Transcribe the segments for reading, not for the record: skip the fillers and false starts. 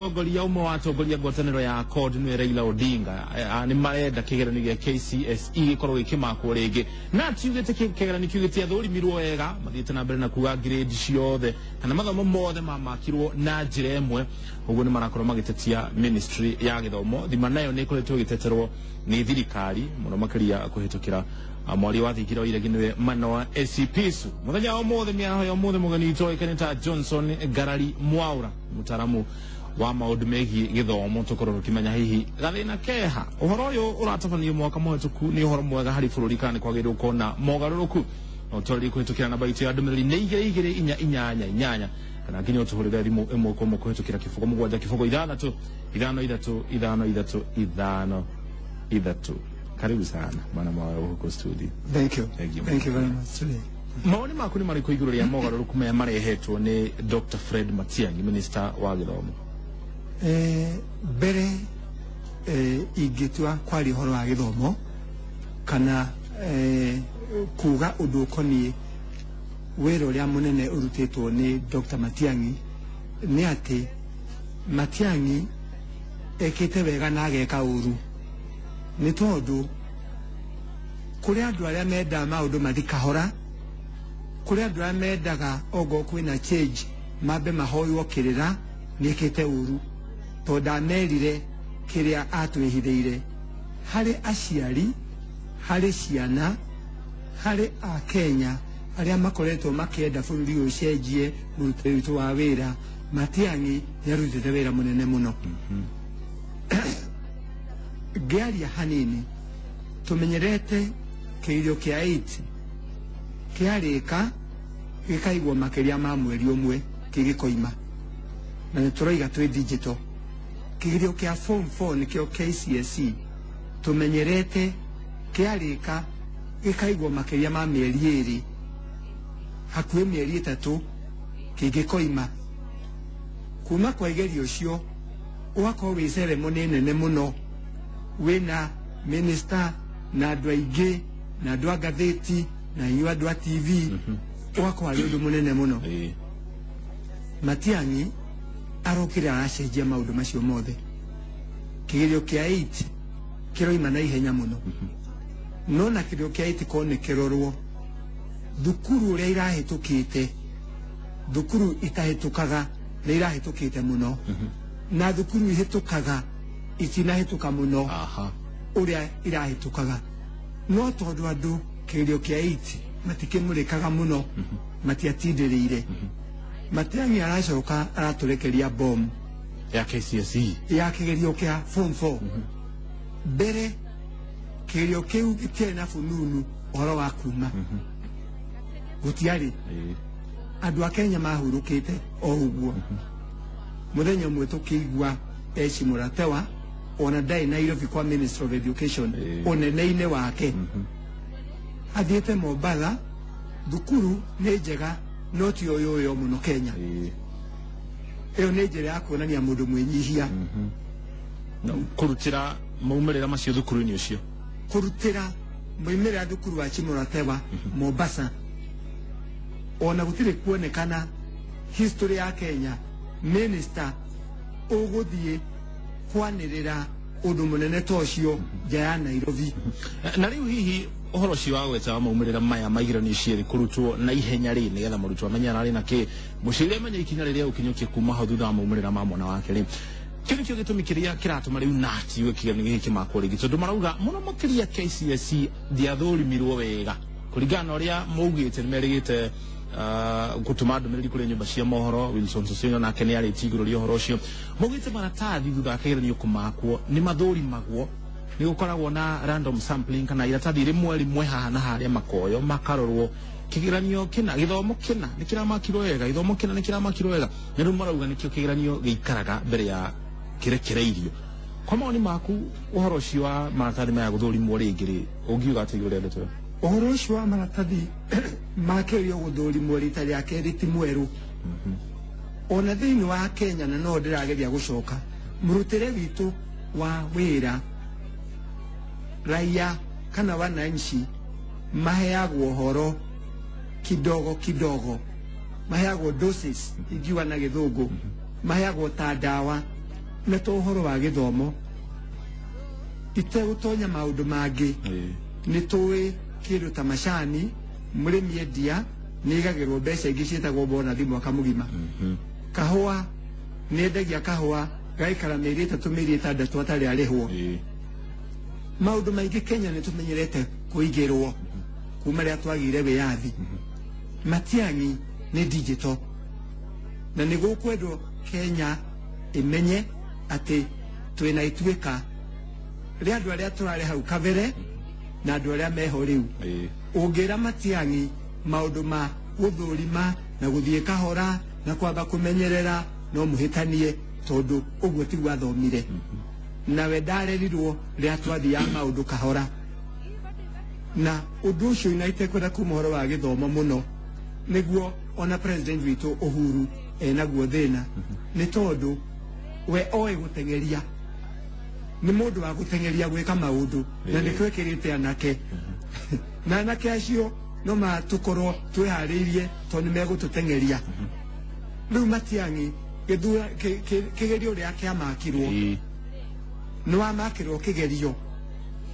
Mũtongoria ũmwe wa atongoria ngwatanĩro ya CORD nĩwe Raila Odinga nĩ marenda kĩgeranio gĩa KCSE gĩkorwo gĩkĩmakwo rĩngĩ na tiugĩte kĩgeranio kĩu gĩtiathũrimirwo wega. Mathiĩte na mbere na kuga grade ciothe kana mathomo mothe mamakirwo na njĩra ĩmwe, ũguo nĩ marakorwo magĩtetia ministry ya gĩthomo. Thima nayo nĩ ĩkoretwo ĩgĩteterwo nĩ thirikari mũno makĩria kũhĩtũkĩra mwaria wa thingira wa iregi nĩwe Manoa Esipisu. Mũthenya wa ũmũthĩ, mĩaraho ya ũmũthĩ, mũgeni witũ oĩkaine ta Johnson Ngarari Mwaura, mũtaaramu wa maũndũ megiĩ gĩthomo, tũkorwo tũkĩmenya hihi gathĩna keha ũhoro ũyũ ũratabanio mwaka mũhetũku nĩ ũhoro mwega harĩ bũrũri kana nĩ kwagĩrĩirwo gũkorwo na mogarũrũku. No ũtwarĩrie kũhĩtũkĩra namba itũ ya ndũmĩrĩri nĩ 22488, kana nginya ũtũhũrĩre thimũ ĩmwe kwa ĩmwe kũhĩtũkĩra 07 0 6 5 3 5 3 5 3. Karibu sana, bwana Mwaura, huko studio. Thank you. Thank you. Thank you very much today. Mawoni maku nĩ marĩkũ igũrũ rĩa mogarũrũku maya marehetwo nĩ Dr. Fred Matiang'i, minister wa gĩthomo? Mbere ingĩtua kwaria ũhoro wa gĩthomo kana kuga ũndũ ũkoniĩ wĩra ũrĩa mũnene ũrutĩtwo nĩ Dr. Matiang'i, nĩ atĩ Matiang'i ekĩte wega na ageka ũru, nĩ tondũ kũrĩ andũ arĩa mendaga maũndũ mathi kahora, kũrĩ andũ arĩa mendaga ongorwo kwĩna change mambe mahoywo kĩrĩra. Nĩekĩte ũru tondũ ndamerire kĩrĩa atwĩhithĩire harĩ aciari, harĩ ciana, harĩ akenya arĩa makoretwo makĩenda bũrũri ũyũ ũcenjie mũrutĩre witũ wa wĩra. Matiang'i nĩ arutĩte wĩra mũnene mũno. Ngĩaria hanini, tũmenyerete kĩgerio kĩa 8 kĩarĩka gĩkaigwo makĩria ma mweri ũmwe kĩgĩkoima, na nĩ tũroiga twĩ digital. Kĩgerio kĩa form 4, nĩkĩo KCSE, tũmenyerete kĩarĩka gĩkaigwo makĩria ma mĩeri 2, hakuhĩ mĩeri 3 kĩngĩkoima. Kuma kwa igerio ũcio ũgakorwo wĩ ceremony nene mũno, wĩna minister na andũ aingĩ na andũ a ngathĩti na inyuĩ andũ a TV, ũgakorwo arĩ ũndũ mũnene mũno. Matiang'i arokire aracenjia maũndũ macio mothe. Kĩgerio kĩa 8 kĩroima na ihenya mũno, no na kĩgerio kĩa 8 korwo nĩ kĩrorwo thukuru ũrĩa irahĩtũkĩte, thukuru itahĩtũkaga nĩ irahĩtũkĩte mũno, na thukuru ihĩtũkaga itinahĩtũka mũno ũrĩa irahĩtũkaga. No tondũ andũ kĩgerio kĩa 8 matikĩmũrĩkaga mũno, matiatindĩrĩire. Matiang'i aracoka aratũrekeria bomu ya KCSE, ya kĩgerio kĩa form 4. Mbere kĩgerio kĩu gĩtiarĩ na fununu ũhoro wa kuma gũtiarĩ. Andũ a Kenya mahurũkĩte o ũguo. Mũthenya ũmwe tũkĩigua Eci Mũratewa ona ndarĩ Nairobi kwa Minister of Education, ũnene-inĩ wake, athiĩte Mombatha, thukuru nĩ njega no ti ũyũ ũyũ mũno Kenya. Ĩyo nĩ njĩra ya kuonania mũndũ mwĩnyihia. No, kũrutĩra maumĩrĩra macio thukuru-inĩ ũcio. Kũrutĩra moimĩrĩra thukuru wa Chimuratewa Mombasa, ona gũtirĩ kuonekana history ya Kenya minister ũgũthiĩ kwanĩrĩra ũndũ mũnene ta ũcio nja ya Nairobi. Na rĩu hihi ũhoro ũcio wa gweta wa maumĩrĩra maya ma igeranio cierĩ kũrutwo na ihenya rĩ, nĩgetha mũrutwo amenye ararĩ na kĩ, mũciari amenye ikinya rĩrĩa ũkinyũkie kuma hau thutha wa maumĩrĩra ma mwana wake rĩ, kĩu nĩkĩo gĩtũmi kĩrĩa kĩratũma rĩu nati yuge kĩgeranio gĩkĩ kĩmakwo rĩngĩ, tondũ marauga mũno makĩria KCSE ndiathũrimirwo wega kũringana na ũrĩa maugĩte? Nĩ merĩgĩte gũtũma ndũmĩrĩri kũrĩ nyũmba cia mohoro. Wilson Sossion nake nĩ arĩtie igũrũ rĩa ũhoro ũcio. Maugĩte maratathi thutha wa kĩgeranio kũmakwo nĩ mathũrimagwo, nĩ gũkoragwo na random sampling kana iratathi rĩmwe rĩmwe haha na harĩa makoyo makarorwo kĩgeranio kĩna, gĩthomo kĩna nĩ kĩramakirwo wega, gĩthomo kĩna nĩ kĩramakirwo wega, na rĩu marauga nĩkĩo kĩgeranio gĩikaraga mbere ya kĩrekereirio. Kwa mawoni maku, ũhoro ũcio wa maratathi maya gũthũrimwo rĩngĩ rĩ, ũngiuga atĩ igũrũ rĩa ndeto ĩyo? Ũhoro ũcio wa maratathi ma kĩgerio gũthũrimwo rita rĩa kerĩ ti mwerũ ona thĩinĩ wa Kenya, na no ndĩrageria gũcoka mũrutĩre witũ wa wĩra. Raia kana wananchi maheagwo ũhoro kidogo kidogo, maheagwo doses ingiuga na gĩthũngũ, maheagwo ta ndawa. Na to ũhoro wa gĩthomo itegũtonya maũndũ mangĩ, nĩ tũĩ kĩndũ ta macani mũrĩmi endia nĩ igagĩrwo mbeca ingĩ ciĩtagwo bonathi mwaka mũgima. Kahũa nĩ endagia kahũa gaikara mĩeri 3 mĩeri 6 atarĩ arĩhwo. Maũndũ maingĩ Kenya nĩ tũmenyerete kũigĩrwo kuma rĩrĩa twagĩire wĩyathi. Matiang'i nĩ digital na nĩ gũkwendwo Kenya ĩmenye atĩ twĩna ituĩka rĩa andũ arĩa tũrarĩ hau kabere na andũ arĩa meho rĩu. Ũngĩra Matiang'i maũndũ ma gũthũrima na gũthiĩ kahora na kwamba kũmenyerera no mũhĩtanie, tondũ ũguo tiguo athomire nawe ndarerirwo rĩrĩa twathiaga maũndũ kahora. Na ũndũ ũcio na itekwenda kuma ũhoro wa gĩthomo mũno nĩguo ona president witũ Uhuru enaguo thĩna, nĩ tondũ we oĩ gũteng'eria, nĩ mũndũ wa gũteng'eria gwĩka maũndũ na nĩkĩo ĩkĩrĩte anake na anake acio no matũkorwo twĩharĩirie tondũ nĩ megũtũteng'eria. Rĩu Matiang'i kĩgerio rĩrĩa kĩamakirwo nĩ wamakĩrwo kĩgerio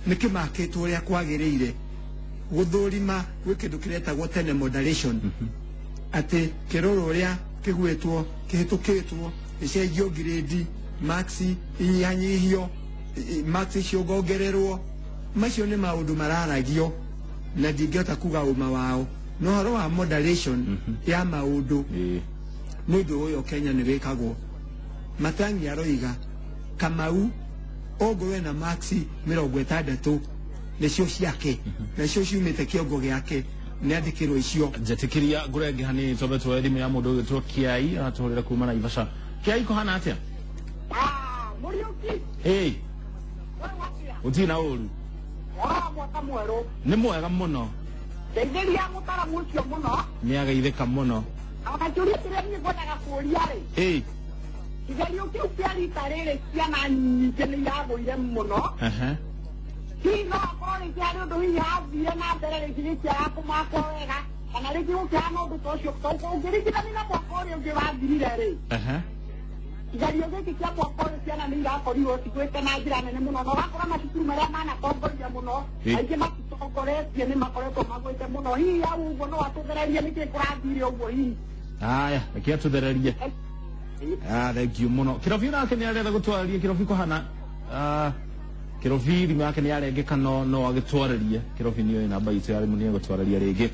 nĩ kĩmakĩtwo ũrĩa kwagĩrĩire. Gũthũrima gwĩ kĩndũ kĩretagwo tene moderation, atĩ kĩroro ũrĩa kĩgwĩtwo kĩhĩtũkĩtwo gĩcenjio grade, marks inyihanyihio, marks ciongongererwo. Macio nĩ maũndũ mararagio na ndingĩhota kuga ũma wao, no ũhoro wa moderation ya maũndũ nĩ ũndũ ũyũ Kenya nĩ wĩkagwo. Matiang'i aroiga Kamau ongorwo ena marks 60 nĩcio ciake nacio ciumĩte kĩongo gĩake nĩ andĩkĩrwo icio. Njĩtĩkĩria ngũrenge hanini twambe tuoe thimũ ya mũndũ ũgĩtwo Kĩai aratũhũrĩra kuma Naivasha. Kĩai, kũhana atĩa? Mũriũki. Ĩĩ. Gũtirĩ na ũru. Wa mwaka mwerũ. Nĩ mwega mũno. Ndeithĩria mũtaramu ũcio mũno. Nĩ ageithĩka mũno. Na kĩũria kĩrĩa niĩ ngwendaga kũũria rĩ, Ĩĩ. kĩgerio kĩu kĩa rita rĩrĩ ciana nyingĩ nĩ iragũire mũno. Hihi no akorwo rĩngĩ harĩ ũndũ hihi hathire na mbere rĩngĩ gĩkĩaga kũmakwo wega, kana rĩngĩ gũkĩhana ũndũ ta ũcio, tondũ ũngĩringithania na mwaka ũrĩa ũngĩ wathirire rĩ, kĩgerio gĩkĩ kĩa mwaka ũyũ ciana nĩ irakorirwo cigwĩte na njĩra nene mũno, na ũgakora macukuru marĩa manatongoria mũno aingĩ matitongoretie nĩ makoretwo magwĩte mũno. Hihi hau ũguo no atũthererie nĩkĩ kũrathire ũguo hihi? Aya, reke atũthererie. Thank you mũno. Kĩrobi nake nĩ arenda gũtwarĩria. Kĩrobi kũhana Kĩrobi thimũ yake nĩ yarengeka, no agĩtwarĩrie. Kĩrobi nĩoĩ namba itũ ya thimũ, nĩ egũtwarĩria rĩngĩ.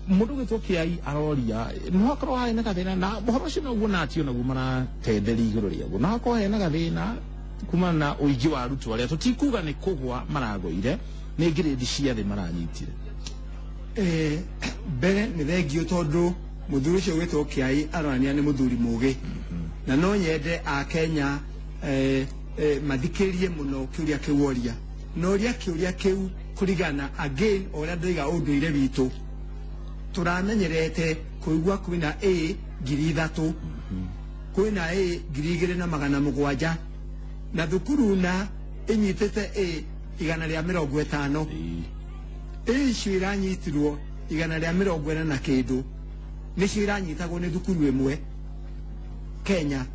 Mũndũ ũgĩtwo Kĩai aroria no hakorwo harĩ na gathĩna na ũhoro ũcio noguo natio naguo maratenderia igũrũ rĩaguo, no hakorwo hena gathĩna kumana na ũingĩ wa arutwo arĩa tũtikuga nĩ kũgwa maragũire, nĩ ngirĩndi cia thĩ maranyitire. Mbere nĩ thengio tondũ mũthuri ũcio wĩtwo Kĩai aronania nĩ mũthuri mũgĩ, na no nyende a Kenya mathikĩrie mũno kĩũria kĩu oria, na ũria kĩũria kĩu kũringana again o ũrĩa ndoiga ũndũire witũ tũramenyerete kũigua kwĩna A 3000, kwĩna A 2700, na thukuru na ĩnyitĩte A 150. A icio iranyitirwo 140 na kĩndũ nĩcio iranyitagwo nĩ thukuru ĩmwe Kenya,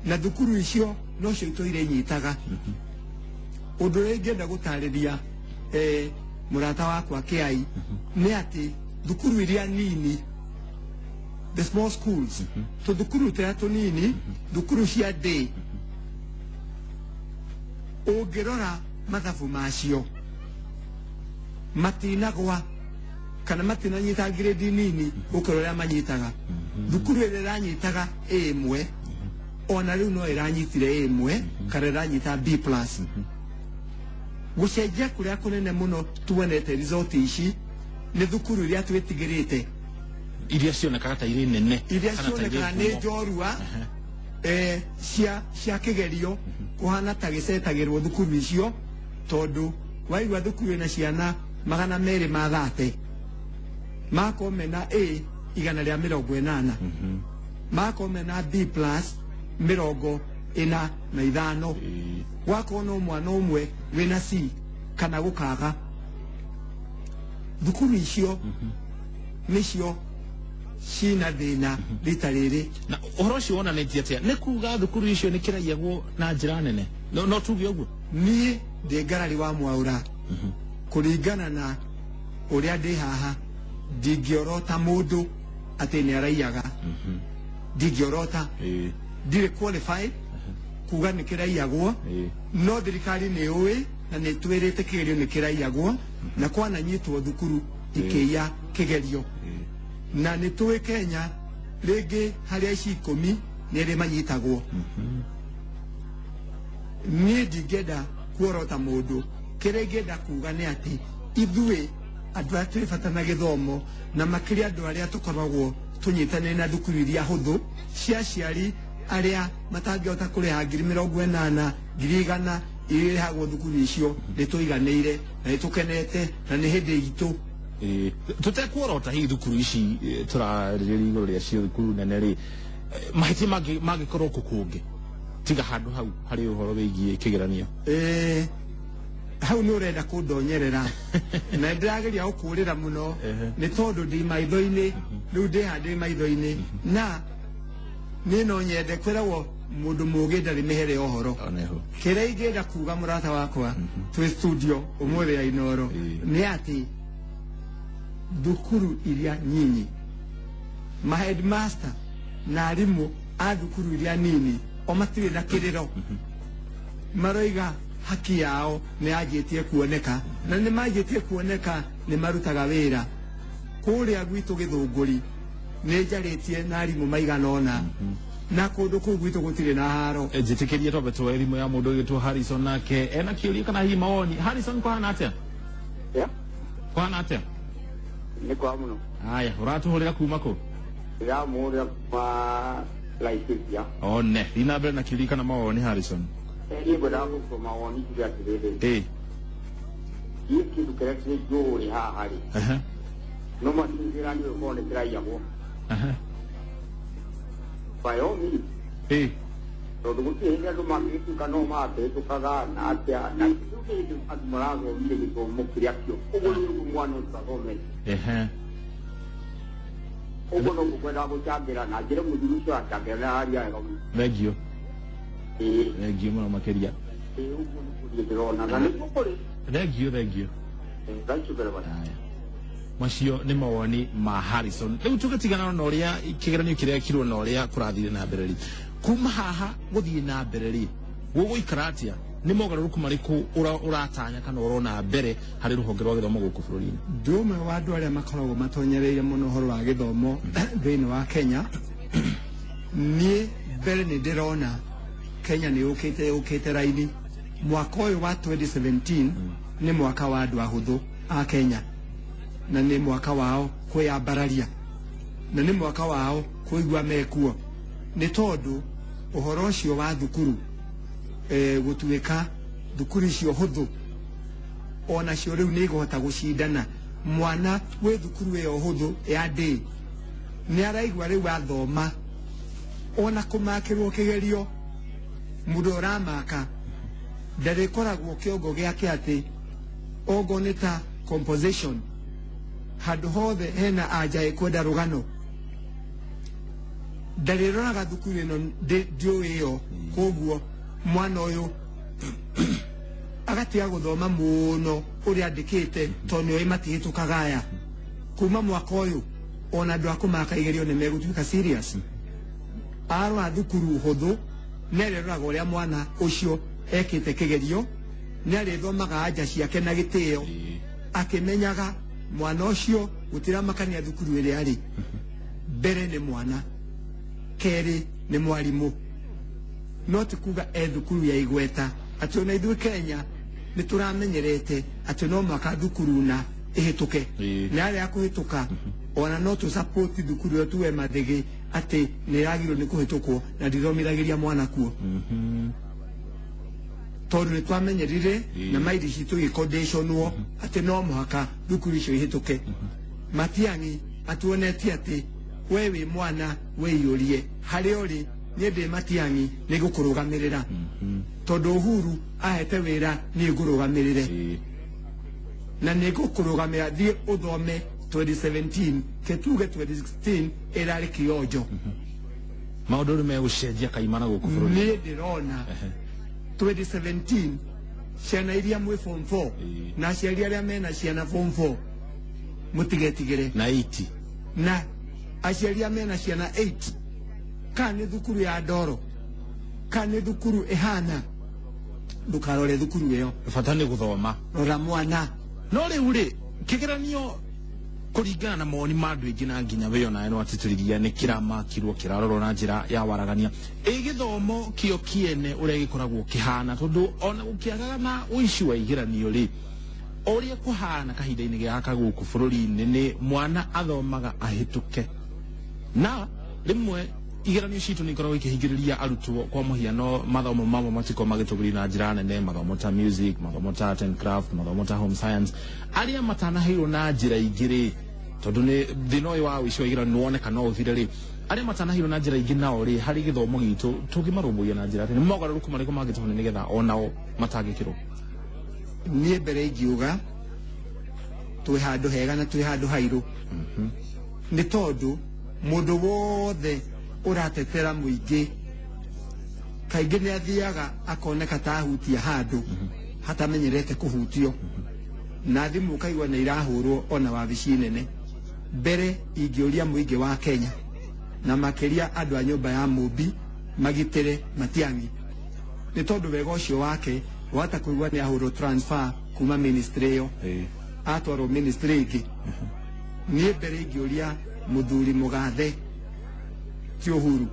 na thukuru icio nocio itũire inyitaga. Ũndũ ũrĩa ingĩenda gũtarĩria mũrata wakwa Kĩai nĩ atĩ thukuru iria nini, the small schools, tũthukuru tũrĩa tũnini, thukuru cia day, ũngĩrora mathabu macio matinagwa kana matinanyita grade nini gũkĩra ũrĩa manyitaga. Thukuru ĩrĩa ĩranyitaga A ĩmwe ona rĩu no ĩranyitire A ĩmwe kana ĩranyita B plus. Gũcenjia kũrĩa kũnene mũno tuonete result ici nĩ thukuru iria twĩtigĩrĩte, iria cionekaga ta irĩ nene, iria kana ta irĩ cionekaga nĩ ngumo. njorua cia kĩgerio kũhana ta gĩcetagĩrwo thukuru icio, tondũ waigua thukuru ĩna ciana 230 makorwo mena A 180, makorwo mena B plus 45, gwakorwo no mwana ũmwe wĩna C kana gũkaga. Thukuru icio nĩcio cina thĩna rita rĩrĩ. Na ũhoro ũcio wonanĩtie atĩa? Nĩ kuga thukuru icio nĩ kĩraiyagwo na njĩra nene, no tuge ũguo? Niĩ ndĩ ngarari wa Mwaũra, kũringana na ũrĩa ndĩ haha ndingĩorota mũndũ atĩ nĩ araiyaga, ndingĩorota, ndirĩ qualified kuga nĩ kĩraiyagwo, no thirikari nĩ ũĩ na nĩ twĩrĩte kĩgerio nĩ kĩraiyagwo, na kwananyitwo thukuru ikĩiya kĩgerio, na nĩ tũĩ Kenya rĩngĩ harĩa ici 10 nĩ erĩ manyitagwo. Niĩ ndingĩenda kuorota mũndũ, kĩrĩa ingĩenda kuga nĩ atĩ ithuĩ andũ arĩa twĩ bata na gĩthomo, na makĩria andũ arĩa tũkoragwo tũnyitanĩire na thukuru iria hũthũ cia aciari arĩa matangĩhota kũrĩha 80,000, 100,000 iria irĩhagwo thukuru icio, nĩ tũiganĩire na nĩ tũkenete na nĩ hĩndĩ itũ. Tũtekuorota hihi thukuru ici tũrarĩrĩria igũrũ rĩa cio thukuru nene rĩ, mahĩtia mangĩkorwo kũ kũngĩ tiga handũ hau harĩ ũhoro wĩgiĩ kĩgeranio? Hau nĩ ũrenda kũndonyerera na ndĩrageria gũkũrĩra mũno nĩ tondũ ndĩ maitho-inĩ rĩu, ndĩ haha ndĩ maitho-inĩ, na niĩ no nyende kwĩragwo mũndũ mũũgĩ ndarĩ mĩhere ya ũhoro. Kĩrĩa ingĩenda kuga mũrata wakwa twĩ studio ũmũthĩ ya Inooro nĩ atĩ thukuru iria nyinyi, ma headmaster na arimũ a thukuru iria nini o matirĩ na kĩrĩro, maroiga haki yao nĩ yanjĩtie kuoneka, na nĩ manjĩtie kuoneka nĩ marutaga wĩra. Kũrĩa gwitũ Gĩthũngũri nĩ njarĩtie na arimũ maigana ũna, na kũndũ kũu gwitũ gũtirĩ na haro. Njĩtĩkĩrie twambe tuoe thimũ ya mũndũ ũgĩtwo Harrison, nake ena kĩũria kana hihi mawoni. Harrison, kũhana atĩa? Kũhana atĩa? Nĩ kwa mũno. Haya, ũratũhũrĩra kuma kũ? Ndĩramũhũrĩra kuma Laikipia. One, thiĩ na mbere na kĩũria kana mawoni, Harrison. Niĩ ngwendaga gũkũ mawoni njuge atĩrĩrĩ, niĩ kĩndũ kĩrĩa kĩ njũĩ haha rĩ, no matingĩranio gũkorwo nĩ kĩraiyagwo by all means, tondũ gũtirĩ hĩndĩ andũ mangĩgĩtuĩka no makĩhĩtũkaga na atĩa, na rĩu nĩ hĩndĩ andũ marathomire gĩthomo kĩrĩa kĩo, ũguo nĩguo mwana ũcio athomete. Ũguo noguo ngwendaga gũcangĩra na njĩre mũthuri ũcio acangĩra na aria wega mũno. Thengio. Thengio mũno makĩria. Ũguo nĩguo niĩ ndĩrona na nĩguo kũrĩ. Thengio, thengio. Thank you very much. Macio nĩ mawoni ma Harrison. Rĩu tũgĩtigana na ũrĩa kĩgeranio kĩrĩa kĩrwo na ũrĩa kũrathire na mbere rĩ, kuma haha gũthiĩ na mbere rĩ, gũgũikara atĩa? Nĩ mogarũrũku marĩkũ ũratanya kana ũrona mbere harĩ rũhonge rwa gĩthomo gũkũ bũrũri-inĩ? Ndĩ ũmwe wa andũ arĩa makoragwo matonyereire mũno ũhoro wa gĩthomo thĩinĩ wa Kenya. Niĩ mbere nĩ ndĩrona Kenya nĩ yũkĩte raini. Mwaka ũyũ wa 2017 nĩ mwaka wa andũ ahũthũ a Kenya, na nĩ mwaka wao kwĩyambararia, na nĩ mwaka wao kũigua mekuo, nĩ tondũ ũhoro ũcio wa thukuru gũtuĩka thukuru icio hũthũ onacio rĩu nĩ igũhota gũcindana. Mwana wĩ thukuru ĩyo hũthũ ya day nĩ araigua rĩu athoma, ona kũmakĩrwo kĩgerio mũndũ ũramaka ndarĩkoragwo kĩongo gĩake atĩ ongo nĩ ta composition, handũ hothe hena anja ĩkwenda rũgano, ndarĩroraga thukuru ĩno ndiũĩ ĩyo, koguo mwana ũyũ agatiga gũthoma mũno ũrĩa andĩkĩte tondũ nĩoĩ matihĩtũkaga aya. Kuma mwaka ũyũ ona andũ a kũmaka igerio nĩ megũtuĩka serious. Arora thukuru hũthũ nĩ arĩroraga ũrĩa mwana ũcio ekĩte kĩgerio, nĩ arĩthomaga anja ciake na gĩtĩo, akĩmenyaga mwana ũcio gũtiramakania thukuru ĩrĩa arĩ. Mbere nĩ mwana, kerĩ nĩ mwarimũ, no ti kuga e thukuru ya igweta atĩ ona ithuĩ Kenya nĩ tũramenyerete atĩ no mũhaka thukuru na ĩhĩtũke, na yarega kũhĩtũka ona no tũ support thukuru ĩyo tuwe mathĩgĩ atĩ nĩ ĩragĩrĩirwo nĩ kũhĩtũkwo na ndithomithagĩria mwana kuo, tondũ nĩ twamenyerire na mairi citũ igĩconditionwo atĩ no mũhaka thukuru icio ihĩtũke. Matiang'i atuonetie atĩ we wĩ mwana wĩiyũrie harĩa ũrĩ, niĩ ndĩ Matiang'i nĩ ngũkũrũgamĩrĩra, tondũ Uhuru ahete wĩra niĩ ngũrũgamĩrĩre, na nĩ ngũkũrũgamĩra thiĩ ũthome 2017 ketuge 2016 ĩrarĩ kĩonjo. Maũndũ rĩu megũcenjia kaimana gũkũ bũrũri. Niĩ ndĩrona 2017 ciana iria mwĩ form 4 na aciari arĩa mena ciana form 4 mũtigetigĩre. Na 80 na aciari arĩa mena ciana 8, kana nĩ thukuru ya ndoro kana nĩ thukuru ĩhana, ndũkarore thukuru ĩyo, bata nĩ gũthoma, rora mwana. No rĩu rĩ kĩgeranio kũringana na mawoni ma andũ aingĩ na nginya we onawe no atĩtĩrĩria nĩ kĩramakirwo kĩrarorwo na njĩra ya waragania. Ĩ gĩthomo kĩo kĩene ũrĩa gĩkoragwo kĩhana, tondũ ona gũkĩagaga na ũici wa igeranio rĩ, ũrĩa kũhana kahinda-inĩ gaka gũkũ bũrũri-inĩ nĩ mwana athomaga ahĩtũke, na rĩmwe igeranio citũ nĩ ikoragwo ikĩhingĩrĩria arutwo. Kwa mũhiano mathomo mamwe matikoragwo magĩtũgĩrio na njĩra nene, mathomo ta music, mathomo ta art and craft, mathomo ta home science, arĩa matanaheirwo na njĩra ingĩ rĩ, tondũ nĩ thĩna ũyũ wa ũici wa igeranio nĩwoneka no ũthire rĩ, arĩa matanaheirwo na njĩra ingĩ nao rĩ, harĩ gĩthomo gitũ tũngĩmarũmbũiya na njĩra atĩ nĩ mogarũrũku marĩkũ mangĩtũhone nĩgetha onao matangĩkĩrwo? Niĩ mbere ingiuga twĩ handũ hega na twĩ handũ hairũ, nĩ tondũ mũndũ wothe ũratetera mũingĩ kaingĩ nĩ athiaga akoneka ta ahutia handũ hatamenyerete kũhutio, na thimũ ũkaigua nĩ irahũrwo ona wabici nene. Mbere ingĩũria mũingĩ wa Kenya na makĩria andũ a nyũmba ya Mũmbi magitĩre Matiang'i, nĩ tondũ wega ũcio wake wata kũigua nĩ ahũrwo transfer kuma ministry ĩyo atwarwo ministry ĩngĩ. Niĩ mbere ingĩũria mũthuri mũgathe ti Uhuru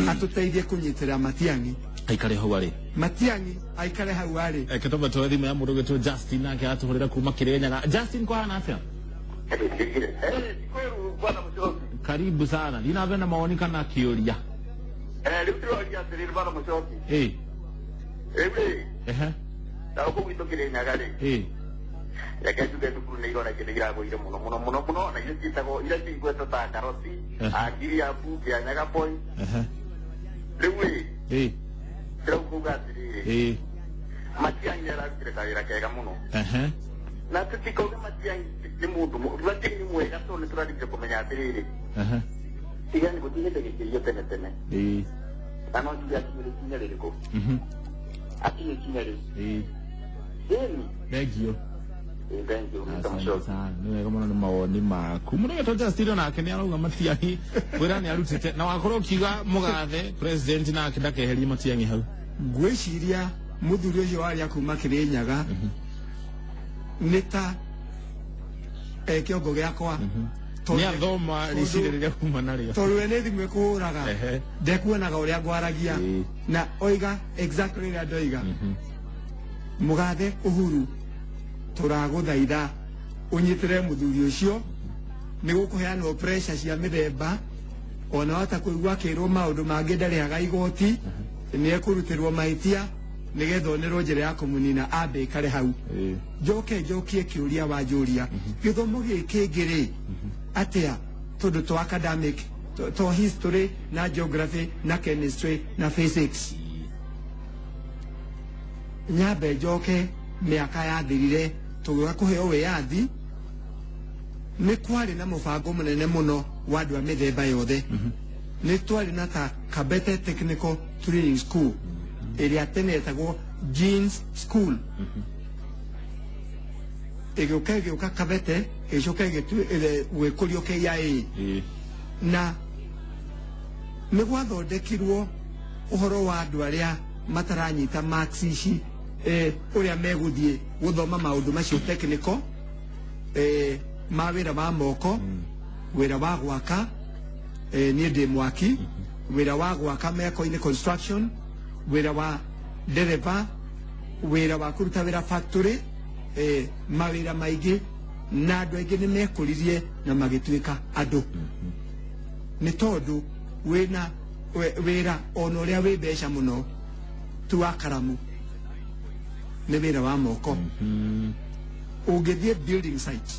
atũteithie kũnyitĩra Matiang'i aikare hau arĩ, Matiang'i aikare hau arĩ. Reke twambe tuoe thimũ ya mũndũ ũgwĩtwo Justin, nake atũhũrĩra kuma Kĩrĩnyaga. Justin, kwahana atĩa? Bwana Mũcoki. Karibu sana. Ndinambe na mawoni kana kĩũria? Rĩu ndĩroria atĩrĩrĩ, bwana Mũcoki. Rĩu rĩ, na gũkũ gwitũ Kĩrĩnyaga rĩ, reke njuge thukuru nĩ ironeka nĩ iragũire mũno mũno mũno mũno, na iria ciĩtagwo iria ciigwetwo ta Karoti, Angiriabu, Kĩanyaga Boys. Rĩu rĩ, ndĩrauga atĩrĩrĩ, Matiang'i nĩ ararutire kawĩra kega mũno. Na tũtikauge Matiang'i nĩ mũndũ, Matiang'i nĩ mwega tondũ nĩ tũrarigire kũmenya atĩrĩrĩ, kĩgeranio gũtirĩ gĩkĩrio tene tene. Na no njuge akinyire ikinya rĩrĩkũ? Akinye ikinya rĩu. Ĩni. Thank you. Thank you, Mr. Asante Mũcoki. sana. Nĩ wega mũno nĩ mawoni maku. Mũndũ wetwo Justin onake nĩ arauga Matiang'i wĩra nĩ arutĩte, na wakorwo ũkiuga mũgathe president nake ndakeherie Matiang'i hau. Ngwĩciria mũthuri ũcio waria kuma Kĩrĩnyaga nĩ ta kĩongo gĩakwa. Nĩ athoma rĩciria rĩrĩa kuma narĩo. Tondũ we nĩ thimũ ĩkũhũraga, ndekuonaga ũrĩa ngwaragia, na oiga exactly ũrĩa ndoiga. Mũgathe Uhuru, tũragũthaitha ũnyitĩre mũthuri ũcio, nĩ gũkũheanwo pressure cia mĩthemba, ona wata kũigua akĩrwo maũndũ mangĩ ndarĩhaga igoti, nĩ ekũrutĩrwo mahĩtia nĩgetha onerwo njĩra ya kũmũnina ambe ikare hau. Njoke njokie kĩũria wanjũria, gĩthomo gĩkĩ kĩngĩ rĩ atĩa, tondũ to academic to history na geography na chemistry na physics. Nyambe njoke mĩaka yathirire tũgĩũka kũheo wĩyathi, nĩ kwarĩ na mũbango mũnene mũno wa andũ a mĩthemba yothe. Nĩ twarĩ na ta Kabete Technical Training School ĩrĩa tene yetagwo Jeans School, ĩgĩũka ĩgĩũka Kabete, ĩgĩcoka gwĩkũrio KIA. Na nĩ gwathondekirwo ũhoro wa andũ arĩa mataranyita marks ici, ũrĩa megũthiĩ gũthoma maũndũ macio technical, ma wĩra wa moko, wĩra wa gwaka, niĩ ndĩ mwaki, wĩra wa gwaka meko-inĩ construction, wĩra wa dereba, wĩra wa kũruta wĩra factory, mawĩra maingĩ, na andũ aingĩ nĩ mekũririe na magĩtuĩka andũ, nĩ tondũ wĩna wĩra ona ũrĩa wĩ mbeca mũno tu wa karamu nĩ wĩra wa moko. Ũngĩthiĩ building site,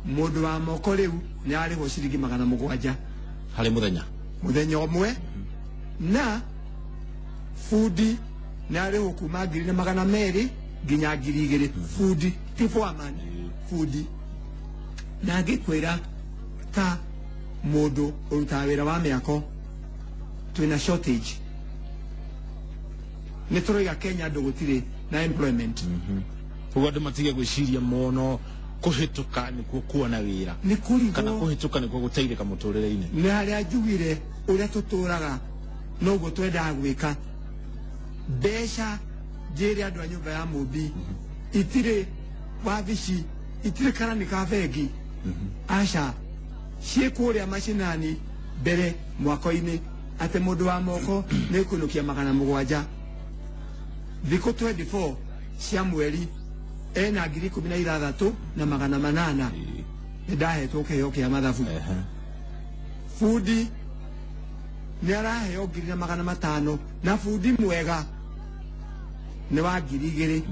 mũndũ wa moko rĩu nĩ ararĩhwo ciringi 700 harĩ mũthenya, mũthenya ũmwe, na fundi nĩ arĩhwo kuma 1,200 nginya 2,000. Fundi ti foreman, Bundi na ngĩkwĩra ta mũndũ ũrutaga wĩra wa mĩako, twĩna shortage. Nĩ tũroiga Kenya andũ gũtirĩ na employment. Koguo andũ matige gwĩciria mũno kũhĩtũka nĩkuo kuona wĩra, nĩ kana kũrigwo kũhĩtũka nĩkuo gũteithĩka mũtũrĩre-inĩ. Nĩ harĩa njugire ũrĩa tũtũraga noguo twendaga gwĩka. Mbeca, njĩre andũ a nyũmba ya mũmbi, itirĩ wabici, itirĩ karani ka bengi, aca, ciĩ kũrĩa macinani mbere mwako-inĩ, atĩ mũndũ wa moko nĩ kũinũkia 700 thikũ 24 cia mweri, ena 16,800. Nĩ ndahetwo kĩheo kĩa mathabu. Bundi nĩ araheo 1,500, na bundi mwega nĩ wa 2,000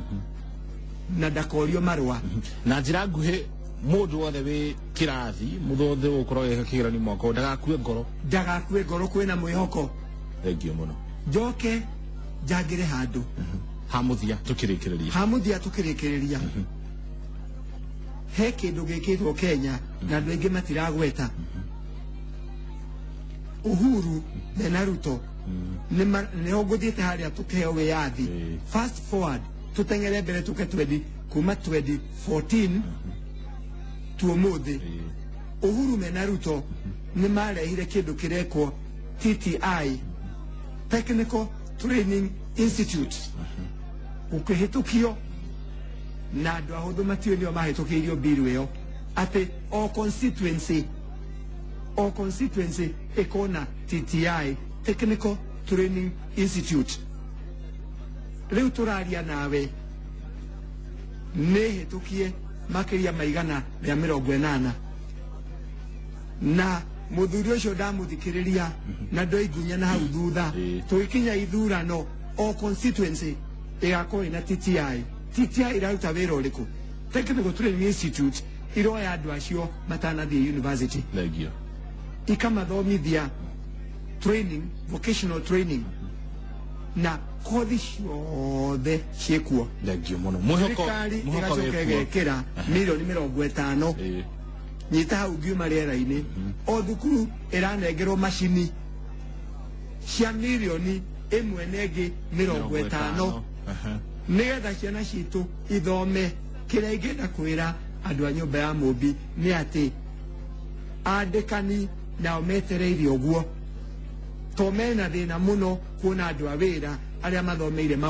na ndakorio marũa. Na njĩra nguhĩ, mũndũ wothe wĩ kĩrathi, mũndũ wothe ũgũkorwo agĩka kĩgeranio mwaka ũyũ ndagakue ngoro. Ndagakue ngoro, kwĩna mwĩhoko. Thengiũ mũno. Njoke njangĩre handũ ha mũthia tũkĩrĩkĩrĩria. Ha mũthia tũkĩrĩkĩrĩria, he kĩndũ gĩkĩtwo Kenya na andũ aingĩ matiragweta. Uhuru mena Ruto nĩho ngũthiĩte harĩa tũkĩheo wĩyathi. Fast forward, tũteng'ere mbere tũke 20 kuma 2014 tu ũmũthĩ. Uhuru mena Ruto nĩ marehire kĩndũ kĩrekwo TTI, Technical Training Institute, gũkĩhĩtũkio na andũ ahũthũ matiũĩ nĩo mahĩtũkĩirio bill ĩyo, atĩ o constituency ĩkona TTI, Technical Training Institute. Rĩu tũraria nawe nĩ hĩtũkie makĩria ma 180, na mũthuri ũcio ndamũthikĩrĩria na ndoigunya na hau thutha. Tũgĩkinya ithurano, o constituency ĩgakorwo ĩna TTI. TTI ĩraruta wĩra ũrĩkũ? Technical Training Institute iroya andũ acio matanathiĩ university, Thengiũ. ikamathomithia training, vocational training, na kothi ciothe ciĩkuo. Thengiũ mũno. Mwĩhoko Thirikari mwĩhoko ĩgacoka wĩkuo. ĩgekĩra mirioni 50. Nyita hau ngiuma rĩera-inĩ, o thukuru ĩranengerwo macini cia mirioni 1 na ĩngĩ 50, nĩgetha ciana citũ ithome. Kĩrĩa ingĩenda kwĩra andũ a nyũmba ya mũmbi nĩ atĩ andĩkani nao metereire ũguo, to mena thĩna mũno kuona andũ a wĩra arĩa mathomeire.